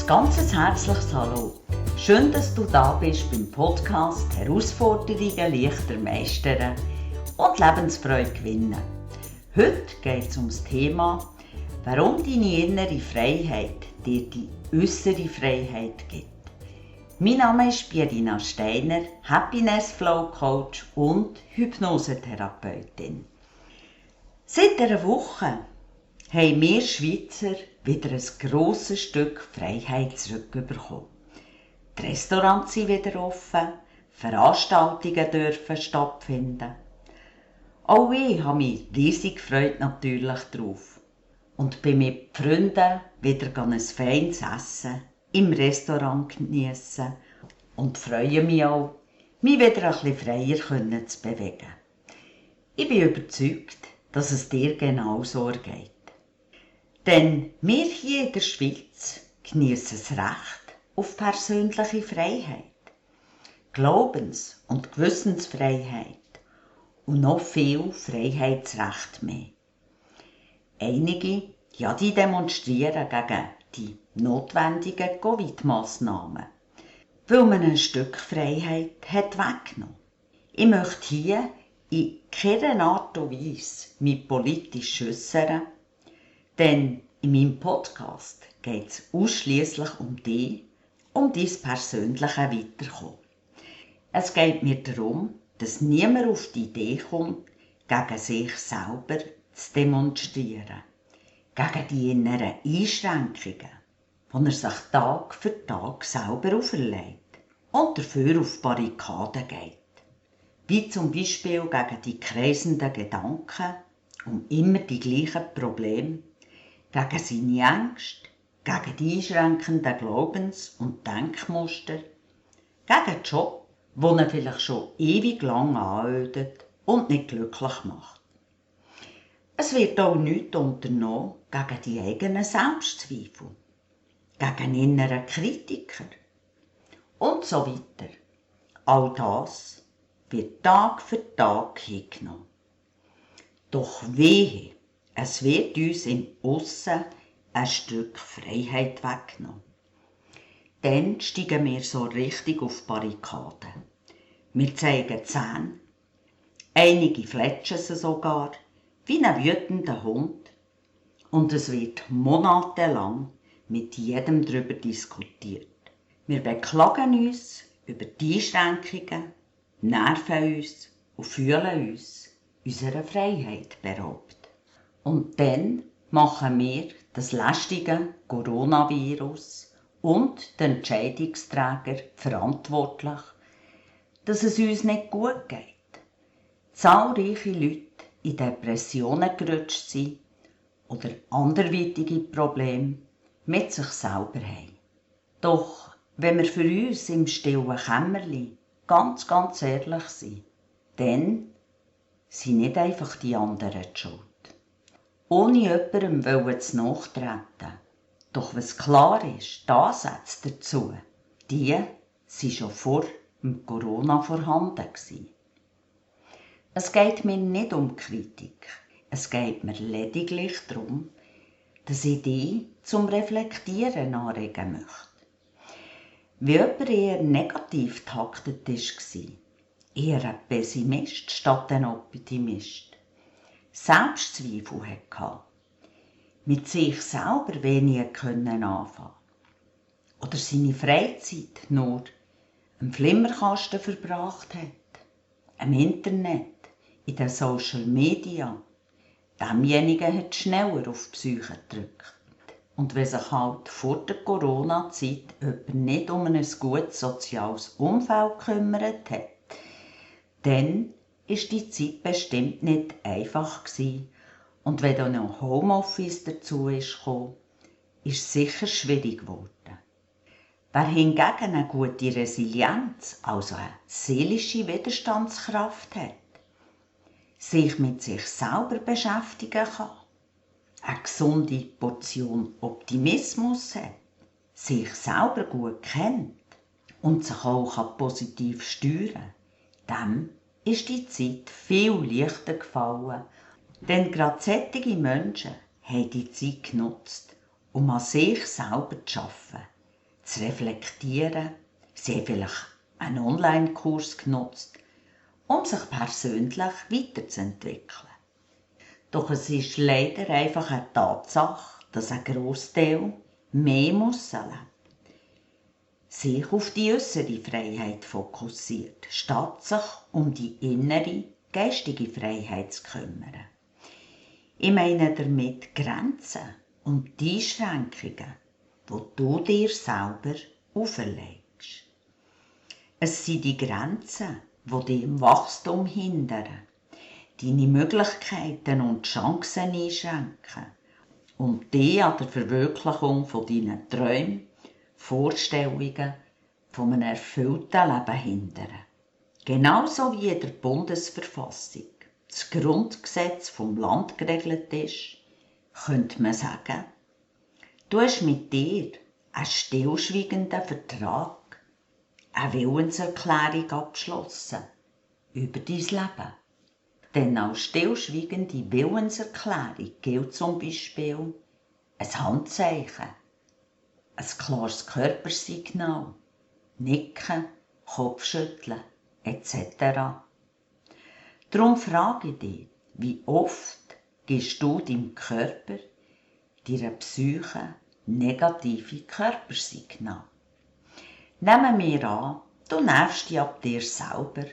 ganzes herzliches Hallo. Schön, dass du da bist beim Podcast Herausforderungen leichter meistern und Lebensfreude gewinnen. Heute geht es um das Thema, warum deine innere Freiheit dir die äußere Freiheit gibt. Mein Name ist Pierina Steiner, Happiness Flow Coach und Hypnosetherapeutin. Seit einer Woche haben wir Schweizer wieder ein grosses Stück Freiheit zurückbekommen. Die Restaurants sind wieder offen, Veranstaltungen dürfen stattfinden. Auch ich habe mich riesig gefreut natürlich drauf und bin mit Freunden wieder ein feines Essen im Restaurant geniessen und freue mich auch, mich wieder ein bisschen freier zu bewegen. Ich bin überzeugt, dass es dir genauso geht. Denn wir hier in der Schweiz geniessen das Recht auf persönliche Freiheit, Glaubens- und Gewissensfreiheit und noch viel Freiheitsrecht mehr. Einige, die demonstrieren gegen die notwendigen Covid-Massnahmen, weil man ein Stück Freiheit hat weggenommen. Ich möchte hier in keiner Art und Weise mich politisch äußern, denn in meinem Podcast geht es ausschliesslich um dich, um dein persönliche Weiterkommen. Es geht mir darum, dass niemand auf die Idee kommt, gegen sich selber zu demonstrieren, gegen die inneren Einschränkungen, die er sich Tag für Tag selber auferlegt und dafür auf Barrikaden geht. Wie zum Beispiel gegen die kreisenden Gedanken um immer die gleichen Probleme, gegen seine Ängste, gegen die einschränkenden Glaubens- und Denkmuster, gegen den Job, den er vielleicht schon ewig lang anödet und nicht glücklich macht. Es wird auch nichts unternommen gegen die eigenen Selbstzweifel, gegen inneren Kritiker und so weiter. All das wird Tag für Tag hingenommen. Doch wehe, es wird uns im Aussen ein Stück Freiheit weggenommen. Dann steigen wir so richtig auf Barrikaden. Wir zeigen Zähne, einige fletschen sie sogar, wie ein wütender Hund. Und es wird monatelang mit jedem darüber diskutiert. Wir beklagen uns über die Einschränkungen, nerven uns und fühlen uns unserer Freiheit beraubt. Und dann machen wir das lästige Coronavirus und den Entscheidungsträger verantwortlich, dass es uns nicht gut geht. Zahlreiche Leute in Depressionen gerutscht sind oder anderweitige Probleme mit sich selber haben. Doch wenn wir für uns im stillen Kämmerlein ganz ehrlich sind, dann sind nicht einfach die anderen die Schuld. Ohne jemandem zu nachtreten. Doch was klar ist, die Ansätze dazu, die waren schon vor dem Corona vorhanden gewesen. Es geht mir nicht um Kritik. Es geht mir lediglich darum, dass ich dich zum Reflektieren anregen möchte. Wie jemand eher negativ taktet war, eher ein Pessimist statt ein Optimist, Selbstzweifel hatte, mit sich selber wenig anfangen oder seine Freizeit nur am Flimmerkasten verbracht hat, am Internet, in den Social Media, demjenigen hat schneller auf die Psyche gedrückt. Und wenn sich halt vor der Corona-Zeit jemand nicht um ein gutes soziales Umfeld gekümmert hat, dann ist die Zeit bestimmt nicht einfach gewesen. Und wenn dann noch Homeoffice dazu ist gekommen, ist es sicher schwierig geworden. Wer hingegen eine gute Resilienz, also eine seelische Widerstandskraft hat, sich mit sich selber beschäftigen kann, eine gesunde Portion Optimismus hat, sich selber gut kennt und sich auch positiv steuern kann, dem ist die Zeit viel leichter gefallen, denn gerade solche Menschen haben die Zeit genutzt, um an sich selber zu arbeiten, zu reflektieren. Sie haben vielleicht einen Online-Kurs genutzt, um sich persönlich weiterzuentwickeln. Doch es ist leider einfach eine Tatsache, dass ein Grossteil mehr Mussen lebt. Sich auf die äußere Freiheit fokussiert, statt sich um die innere, geistige Freiheit zu kümmern. Ich meine damit Grenzen und die Einschränkungen, die du dir selber auferlegst. Es sind die Grenzen, die dich im Wachstum hindern, deine Möglichkeiten und Chancen einschränken und dich an der Verwirklichung von deinen Träumen, Vorstellungen von einem erfüllten Leben hindern. Genauso wie in der Bundesverfassung das Grundgesetz vom Land geregelt ist, könnte man sagen, du hast mit dir einen stillschweigenden Vertrag, eine Willenserklärung abgeschlossen über dein Leben. Denn als stillschweigende Willenserklärung gilt zum Beispiel ein Handzeichen, ein klares Körpersignal, Nicken, Kopfschütteln etc. Darum frage ich dich, wie oft gibst du deinem Körper, deiner Psyche negative Körpersignale? Nehmen wir an, du nervst dich ab dir selber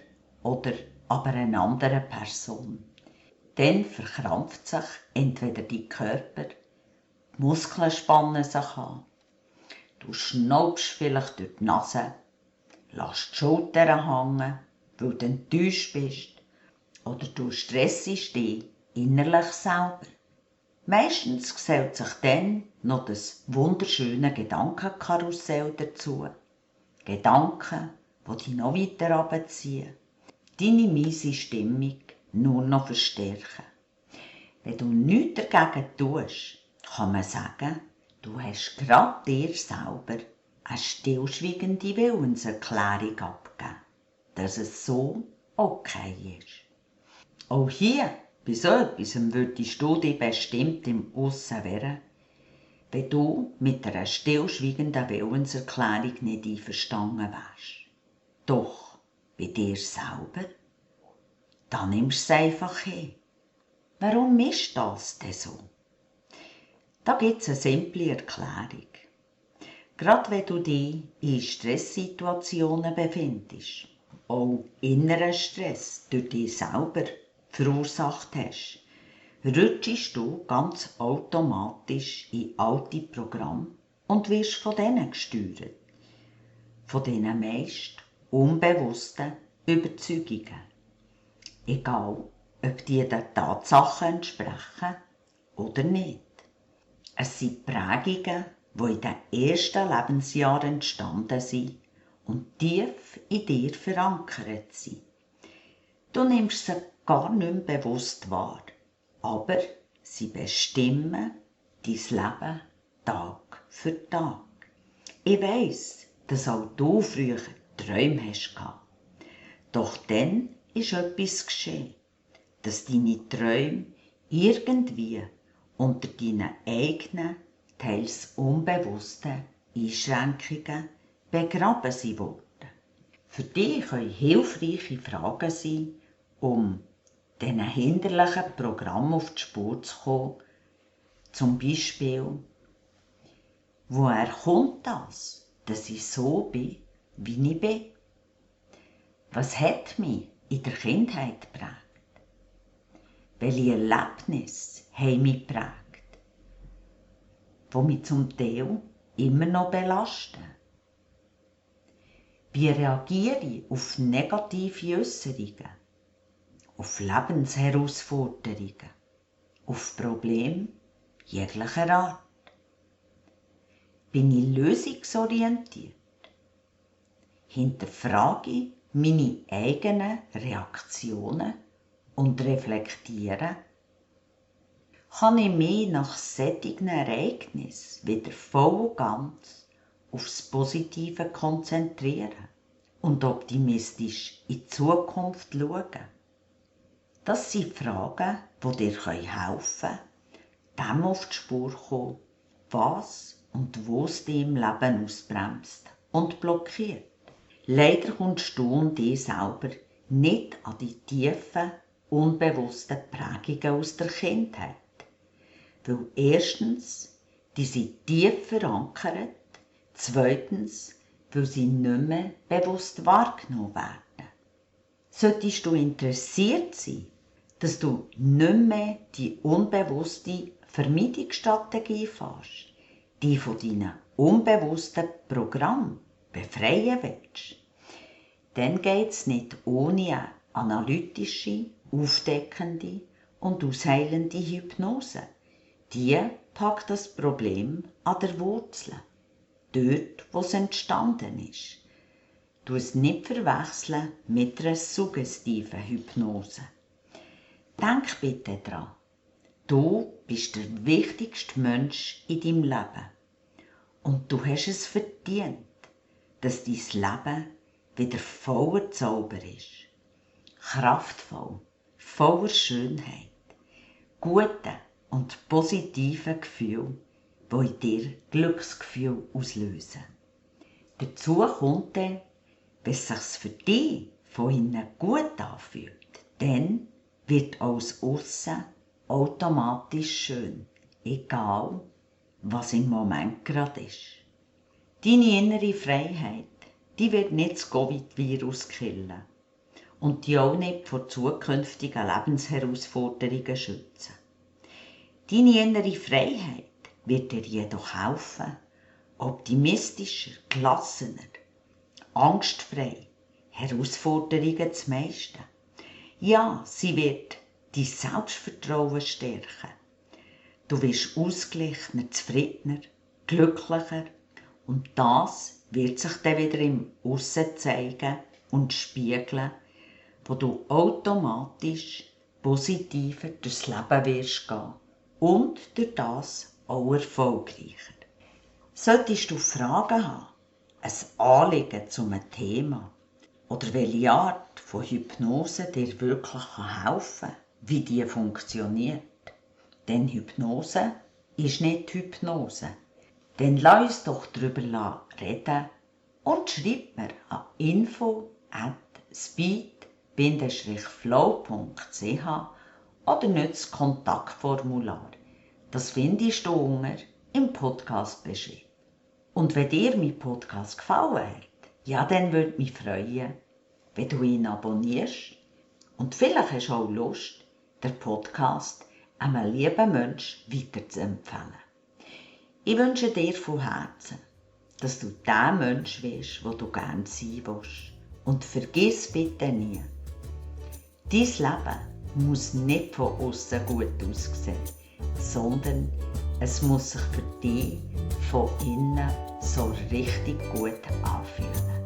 oder aber einer anderen Person. Dann verkrampft sich entweder dein Körper, die Muskeln spannen sich an, du schnaubst vielleicht durch die Nase, lässt die Schultern hängen, weil du enttäuscht bist, oder du stressst dich innerlich selber. Meistens gesellt sich dann noch das wunderschöne Gedankenkarussell dazu. Gedanken, die dich noch weiter runterziehen, deine miese Stimmung nur noch verstärken. Wenn du nichts dagegen tust, kann man sagen, du hast gerade dir selber eine stillschweigende Willenserklärung abgegeben, dass es so okay ist. Auch hier, bei so etwas würdest du dich bestimmt im Aussen wehren, wenn du mit einer stillschweigenden Willenserklärung nicht einverstanden wärst. Doch bei dir selber, dann nimmst du es einfach hin. Warum ist das denn so? Da gibt es eine simple Erklärung. Gerade wenn du dich in Stresssituationen befindest, auch inneren Stress durch dich selber verursacht hast, rutschst du ganz automatisch in alte Programme und wirst von denen gesteuert. Von diesen meist unbewussten Überzeugungen. Egal, ob die den Tatsachen entsprechen oder nicht. Es sind Prägungen, die in den ersten Lebensjahren entstanden sind und tief in dir verankert sind. Du nimmst sie gar nicht mehr bewusst wahr, aber sie bestimmen dein Leben Tag für Tag. Ich weiss, dass auch du früher Träume hast. Doch dann ist etwas geschehen, dass deine Träume irgendwie unter deinen eigenen, teils unbewussten Einschränkungen begraben wurden. Für dich können hilfreiche Fragen sein, um diesen hinderlichen Programm auf die Spur zu kommen. Zum Beispiel, woher kommt das, dass ich so bin, wie ich bin? Was hat mich in der Kindheit geprägt? Welche Erlebnisse haben mich geprägt, die mich zum Teil immer noch belasten? Wie reagiere ich auf negative Äusserungen, auf Lebensherausforderungen, auf Probleme jeglicher Art? Bin ich lösungsorientiert? Hinterfrage ich meine eigenen Reaktionen und reflektiere? Kann ich mich nach solchen Ereignissen wieder voll und ganz aufs Positive konzentrieren und optimistisch in die Zukunft schauen? Das sind Fragen, die dir helfen können, dem auf die Spur zu kommen, was und wo es dich im Leben ausbremst und blockiert. Leider kommst du und dich selber nicht an die tiefen, unbewussten Prägungen aus der Kindheit. Weil erstens, die sind tief verankert, zweitens, weil sie nicht mehr bewusst wahrgenommen werden. Solltest du interessiert sein, dass du nicht mehr die unbewusste Vermeidungsstrategie fährst, die von deinen unbewussten Programmen befreien willst, dann geht es nicht ohne eine analytische, aufdeckende und ausheilende Hypnose. Die packt das Problem an der Wurzel, dort, wo es entstanden ist. Du es nicht verwechseln mit einer suggestiven Hypnose. Denk bitte daran, du bist der wichtigste Mensch in deinem Leben. Und du hast es verdient, dass dein Leben wieder voller Zauber ist. Kraftvoll, voller Schönheit, guten und positiven Gefühlen, die in dir Glücksgefühl auslösen. Dazu kommt dann, wenn es sich für dich von innen gut anfühlt, dann wird aus aussen automatisch schön, egal was im Moment gerade ist. Deine innere Freiheit, die wird nicht das Covid-Virus killen und die auch nicht vor zukünftigen Lebensherausforderungen schützen. Deine innere Freiheit wird dir jedoch helfen, optimistischer, gelassener, angstfrei Herausforderungen zu meistern. Ja, sie wird dein Selbstvertrauen stärken. Du wirst ausgeglichener, zufriedener, glücklicher und das wird sich dann wieder im Aussen zeigen und spiegeln, wo du automatisch positiver durchs Leben wirst gehen und durch das auch erfolgreicher. Solltest du Fragen haben, ein Anliegen zu einem Thema oder welche Art von Hypnose dir wirklich helfen kann, wie die funktioniert, denn Hypnose ist nicht Hypnose. Dann lass uns doch darüber reden und schreib mir an info@speed-flow.ch oder nutze das Kontaktformular. Das findest du unten im Podcast-Beschrieb. Und wenn dir mein Podcast gefallen hat, ja, dann würde mich freuen, wenn du ihn abonnierst und vielleicht hast du auch Lust, den Podcast einem lieben Menschen weiterzuempfehlen. Ich wünsche dir von Herzen, dass du der Mensch wirst, der du gerne sein willst. Und vergiss bitte nie, dein Leben muss nicht von außen gut aussehen, sondern es muss sich für dich von innen so richtig gut anfühlen.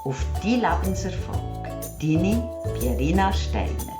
Auf deinen Lebenserfolg, deine Pierina Steiner.